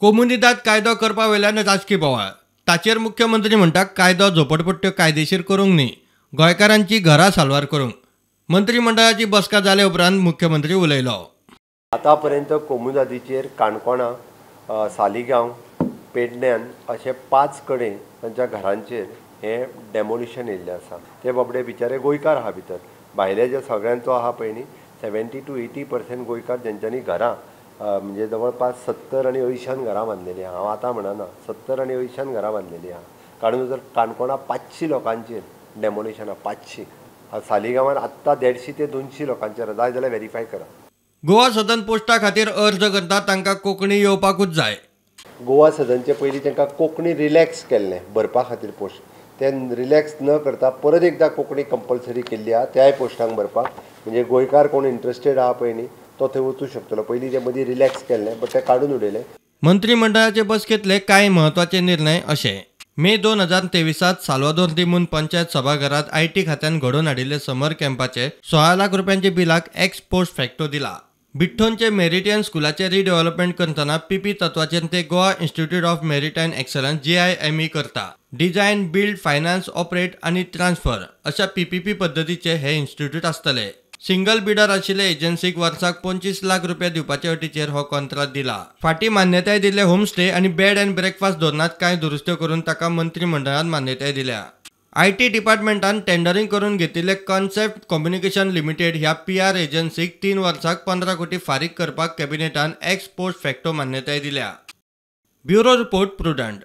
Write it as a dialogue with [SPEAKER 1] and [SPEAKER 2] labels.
[SPEAKER 1] कोमुनिदाद कायदो करपा वयल्यान राजकी बोवाळ. ताचेर मुख्यमंत्री म्हणटा कायदो झोपडपट्ट्यो कायदेशीर करूंक न्ही, गोंयकारांची घरां साल्वार करूंक. मंत्रीमंडळाची बसका जाले उपरांत मुख्यमंत्री उलयलो.
[SPEAKER 2] आतापर्यंत कोमुनिदादीचेर काणकोणा, सालिगांव, पेडण्यान अशे 5 कडेन तांच्या घरांचेर हें डेमोलिशन येयल्लें आसा. ते बाबडे बिचारे गोंयकार आहा भितर, भायले जे सगळ्यांचो आहा पळय न्ही 70 to 80% गोंयकार जेंच्यांनी घरां म्हणजे जवळपास 70 आनी 80 घरां बांदलेलीं आहा. हांव आतां म्हणना, 70 आनी 80 घरां बांदलेलीं आहा. काडून जर काणकोणा 500 लोकांचेर डेमोलिशन आहा, 500. सालिगांवान आत्तां 150 ते 200 लोकांचेर, जाय जाल्यार वेरीफाय करा.
[SPEAKER 1] गोवा सदन पोस्टा खातीर अर्ज करता तांकां कोंकणी येवपाकूच जाय.
[SPEAKER 2] गोवा सदनचे पयलीं तांकां कोंकणी रिलॅक्स केल्लें भरपा खातीर पोस्ट, ते रिलॅक्स न करता परत एकदां कोंकणी कंपल्सरी केल्ली आहा त्याय पोस्टांक भरपाक. म्हणजे गोंयकार कोण इंट्रस्टेड आहा पळय न्ही तो थंय वचूं शकतलो. पयलीं ते मदीं रिलॅक्स केल्लें बट तें काडून उडयलें.
[SPEAKER 1] मंत्रीमंडळाचे बसकेंतले कांय म्हत्वाचे निर्णय अशे. मे 2023 साल्वादोर दिमून पंचायत सभाघरात IT खात्यान घडोवन हाडिल्ले समर कॅम्पाचे 16 लाख रुपयांचे बिलाक एक्स पोस्ट फॅक्टो दिला. बिठ्ठोनचे मेरिडियन स्कुलाचे रिडेव्हलपमेंट करतना पीपी तत्वाचेर ते Goa institute of maritime excellence GIME करता. डिझायन, बिल्ड, फायनान्स, ऑपरेट आनी ट्रान्सफर अशा पीपीपी पद्दतीचे हे इन्स्टिट्यूट आसतले. सिंगल बिडर आशिल्ले एजन्सीक वर्साक 25 लाख रुपया दिवपाचे अटीचेर हो कॉन्ट्राक्ट दिला. फाटीं मान्यताय दिल्ले होमस्टे आनी बेड अँड ब्रेकफास्ट धोरणांत कांय दुरुस्त्यो करून ताका मंत्रीमंडळान मान्यताय दिल्या. IT डिपार्टमेंटान टेंडरिंग करून घेतिल्ले कॉन्सेप्ट कम्युनिकेशन लिमिटेड ह्या पीआर एजन्सीक 3 वर्साक 15 कोटी फारीक करपाक कॅबिनेटान एक्स पोस्ट फॅक्टो मान्यताय दिल्या. Bureau report, Prudent.